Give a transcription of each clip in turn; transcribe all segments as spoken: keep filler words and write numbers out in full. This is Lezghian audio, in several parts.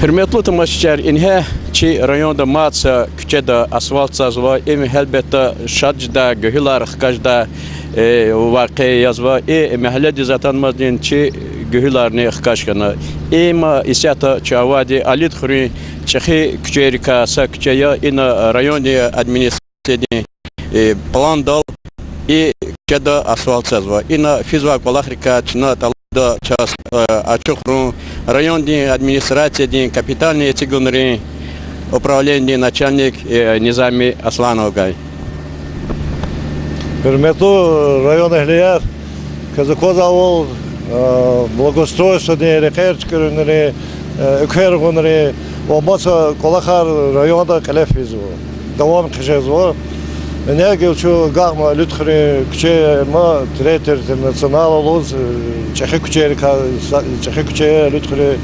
Гьуьрметлу тамашачияр, ингье чи районда мад са куьчеда асфальт цазва, им гьелбетда шад жедай, гуьгьуьлар хкаждай, э, вакъиа язва. И мягьледиз атанмазни чи гуьгьуьларни хкаж хьана. Им исятда чи авайди Алидхуьруьн чӀехи куьчейрикай са куьче я, ина райондин администрациядин, э, пландал и куьчеда асфальт цазва. Ина физвай кӀвалахрикай чна тӀалабда чаз, э, ачухарун райондин администрациядин капитальный эцигунрин управленидин начальник, э, Низами Аслановагай. Гьуьрметлу район эгьлияр, квез аквазвайвал, э, благоустройстводин рекьер туькӀуьрунрин, э, эквер гъунрин ва маса кӀвалахар районда кьиле физва, давам хъижез жезва. Энергия чун агакьна Алидхуьруьн куьче, ма третий интернационал лугьуз, э, чӀехи куьчейрикай са-, чӀехи куьче я Алидхуьруьн.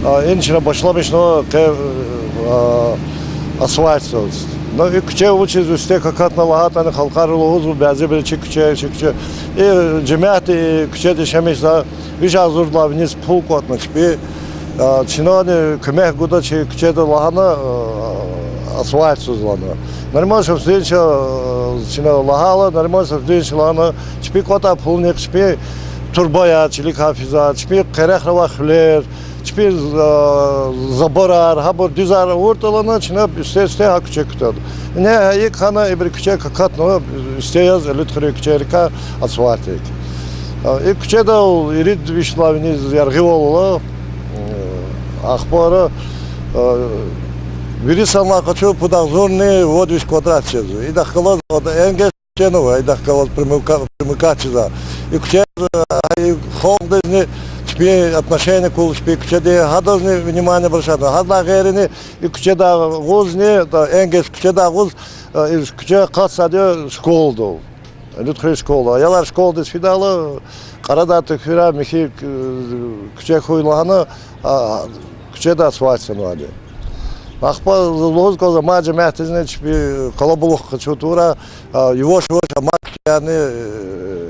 А, ина чна башламишнава къе, а, асфальт цаз. Ну, и куьче вучиз уьстех акатна лагьайтӀани, халкьари лугьузва, бязибуру чи куьче, чи куьче. И жемятди и куьчеда яшамиш жезвай, виш агъзурдалай виниз пул кӀватӀна чпи, а, чнани куьмек гуда чи куьчеда лагьана, а, асфальт цаз лагьана. Нариман Шамсудиновича, а, чна лагьайла, Нариман Шамсудинович лагьана, чпи кӀватӀай пулунихъ чпи турбаяр, чиликай физвай, чпи къерехра авай хуьлер, чпи, а, заборар, гьабур дуьзар авуртӀа лагьана, чна уьстех-уьстех гьа куьче кутада. Ингье гьа икӀ хьана, ибуру куьче акатнава, уьстех яз Алидхуьруьн куьчейрикай асфальт икӀ. А, и куьчедал ирид вишнилай виниз яргъивал ала, э, ахпа, э, вири санлай къачу пуд агъзурни вад виш квадрат жезва. Идахъ галаз энгез куьче ава, идахъ галаз примыкать жезва. И куьче, э, и халкьдизни чпи отношение кьуна чпи куьчедиз, гьадазни внимание обращать авуна. Гьадалай гъейрини и куьчедай агъузни, энгез куьчедай агъуз, э, и куьче акъатзавайди я школадал. Алидхуьруьн школа. Аялар школадиз фидайла, кьарадай туькӀуьрар михьи, э, куьче хьуй лагьана, а, куьчеда асфальт санвайди. Ахпа заз лугьуз кӀанзава, амай жемятдизни чпи къалабулух къачуна тавурай, а, юваш-юваш амай куьчеярни, э,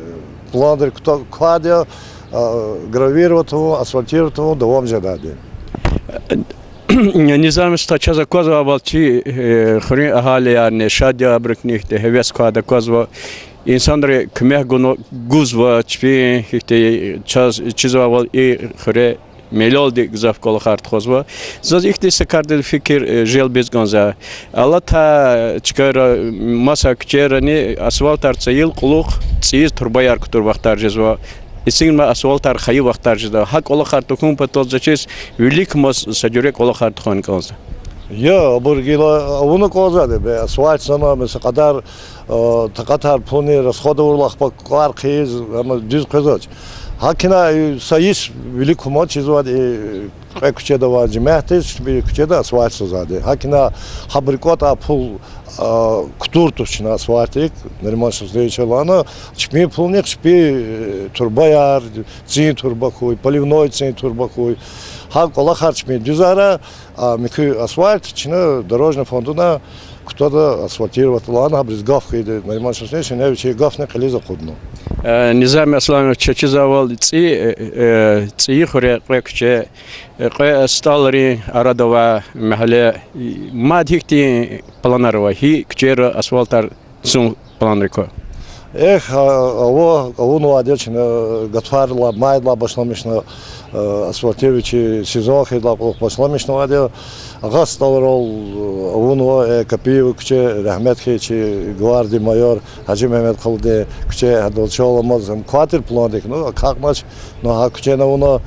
планрик квайди я, а, гравировать авун, асфальтировать авун давам жедайди. Низами уста, чаз аквазвайвал чи, э, хуьруьн агьалиярни шад я, абурукай ихьтин гьевес квайди аквазва. Инсанри куьмек гун-, гузва, чпи ихьтин чаз чизвайвал и хуьре мелелди гзаф кӀвалахар тухузва. Заз ихьтин са кардин фикир, э, желбиз кӀанзава. Алатай чкайра, маса куьчейрани асфальтар цайил кьулухъ цӀийиз турбаяр кутур вахтар жезва. Эцигна асфальтар хайи вахтар жезва. Гьа кӀвалахар тахьун патал заз чиз виликамаз са жуьре кӀвалахар тухун кӀанзава. Я, абур гила авуна кӀанзавайди я, бе, асфальт санал, месела, кьадар, а, такьатар, пулни расход авурла ахпа кӀвар хъийиз, амма дуьз къвезвач. ГьакӀ хьана, э, са йис виликамаз чизвайди, э, кьве куьчеда авай жемятдиз, чпи куьчеда асфальт цазвайди. ГьакӀ хьана гьабуру кӀватӀай пул, а, кутур туш чна асфальтдик, Нариман Шамсудиновича лагьана, чпин пулунихъ чпи, э, турбаяр, цин турба хьуй, поливной цин турба хьуй. Гьа кӀвалахар чпин дуьзара, а муькуь асфальт чна дорожный фондуна кутада асфальтировать лагьана, гьабуруз гаф хьайиди, Нариман Шамсудинович, ингье вичи гафни кьилиз акъудна. Э, Низами Асланович, чаз чизвайвал цӀи-, э, э, ЦӀийи хуьре кьве куьче, э, кьве СтӀалрин арада авай мягьле, мад гьихьтин планар ава, гьи куьчейра асфальтар цун планрик ква? Эхь, а, ава, авунвайди я чна, гатфарилай, майдилай башламишна, а, асфальтировать сезон хьайидалай кьулухъ башламишнавайди я. Агъа СтӀалрал, а, авунва, э, Капиева куьче, рагьмет хьайи чи гвардия майор Гьажи Мегьамед халудин куьче, гьадал чаламаз, ам квайтир пландик, ну, акьахнач, ну, гьа куьчени авуна.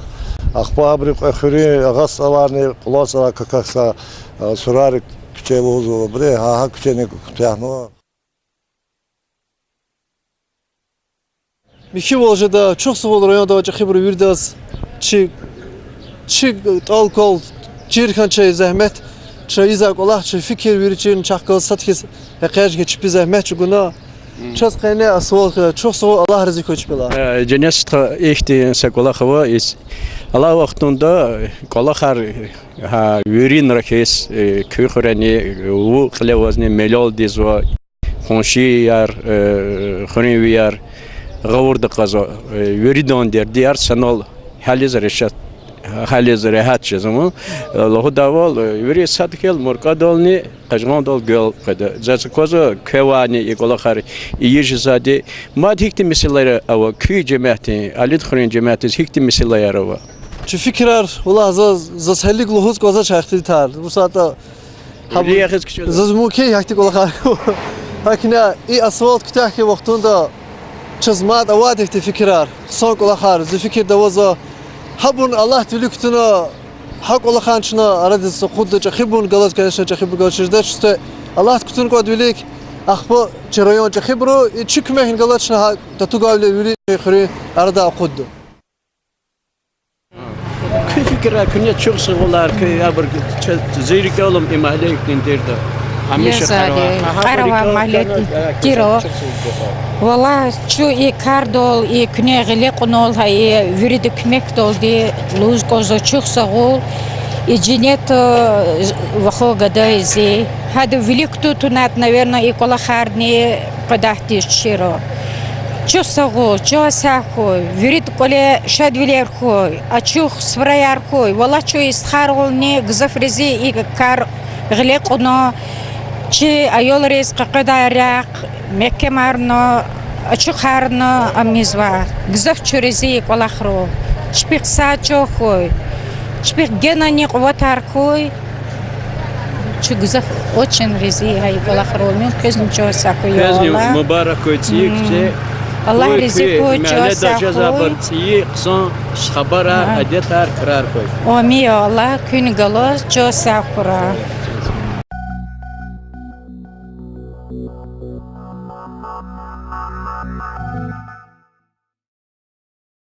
Ахпа абуру кьве хуьруьн, Агъа СтӀаларни, Кьулан СтӀалрай какахьзавай, а, Сурарик куьче лугьузва абуру, гьа, гьа куьчени куьтягьнава. Михьивал жеда, чухсагъул районда авай чӀехибуру виридаз, чи, чи тӀал квал чир хьана, чи зегьмет, чи ийизвай кӀвалах, чи фикир вири чирна чахъ галаз сад хьиз экъечӀ хьи, чпи зегьмет чӀугуна. Чаз къене асфальт, чухсагъул, Аллагь рази хьуй чпелай. Э, женес стха, ихьтин са кӀвалах ава, ис алай вахтунда кӀвалахар, гьа, виринра хьиз, э, куь хуьрени, вун кьиле авазни мелелди ийизва, къуншияр, э, хуьруьнвияр гъавурда кьазва, э, виридан дердияр санал гьялиз решать гьализ регьят жезва. Лугьудайвал, вири сад хьайила, Муркӏадални Къажгъандал гвел къведа. Заз аквазва квевайни и кӏвалахар ийиз жезвайди. Мад гьихьтин месэлаяр ава куь жемятдин, Алидхуьруьн жемятдиз гьихьтин месэлаяр ава? Чи фикирар, валлагь, заз, заз гьелелиг лугьуз кӏанзавач гьахьтин тар. Вусатӏа гьабур, заз мумкин гьахьтин кӏвалахар. Гьакӏни и асфальт куьтягь хьайи вахтунда чаз мад авайди гьахьтин фикирар, хъсан кӏвалахар, зи фикирда авазва. Гьабурни Аллагьди вилик кутуна, гьа кӏвалахар чна арадиз акъудда чӏехибурун галаз, конечно, чӏехибурун галаз чизвайди я. Аллагьди кутуна кӏанда вилик, ахпа чи район чӏехибуру, и чи куьмекни галаз чна гьа татугайвиле вири хуьруьн арада акъудда. Куь фикирар, куьне чухсагъулар, куь абур, зи рикӏел алама, и магьле гьихьтин тирди? Къаравай магьле тир я. Валлагь, чун и кардал, и куьне гъиле кьунал гьа и вирида куьмекдалди лугьуз кӏанзава чухсагъул. И Женнет, э, вахо гада я зи. Гьада вилик кутун тунатӏа, наверно, и кӏвалахарни къведайди тушир. Чухсагъул, чухсагъул, вирида кӏвале шадвилер хьуй, ачух субраяр хьуй. Валлагь, чун и стхайрални гзаф рази я и кар гъиле кьуна, чи аялриз къекъведай рехъ, мягькемарна, ачухарна ам ийизва. Гзаф чун рази я и кӏвалахрал. Чпихъ сагъ чӏал хьуй, чпихъ генани къуватар хьуй. Чун гзаф очень рази я гьа и кӏвалахрал. Муькъвезни чухсагъул, квезни мубарак хьуй цӏийи куьче. Аллагь рази хьуй, чухсагъул. Жезвайбур цӏийи хъсан хабарар, адетар, крар хьуй. Амин, я Аллагь, куьн галаз чухсагъ хьурай.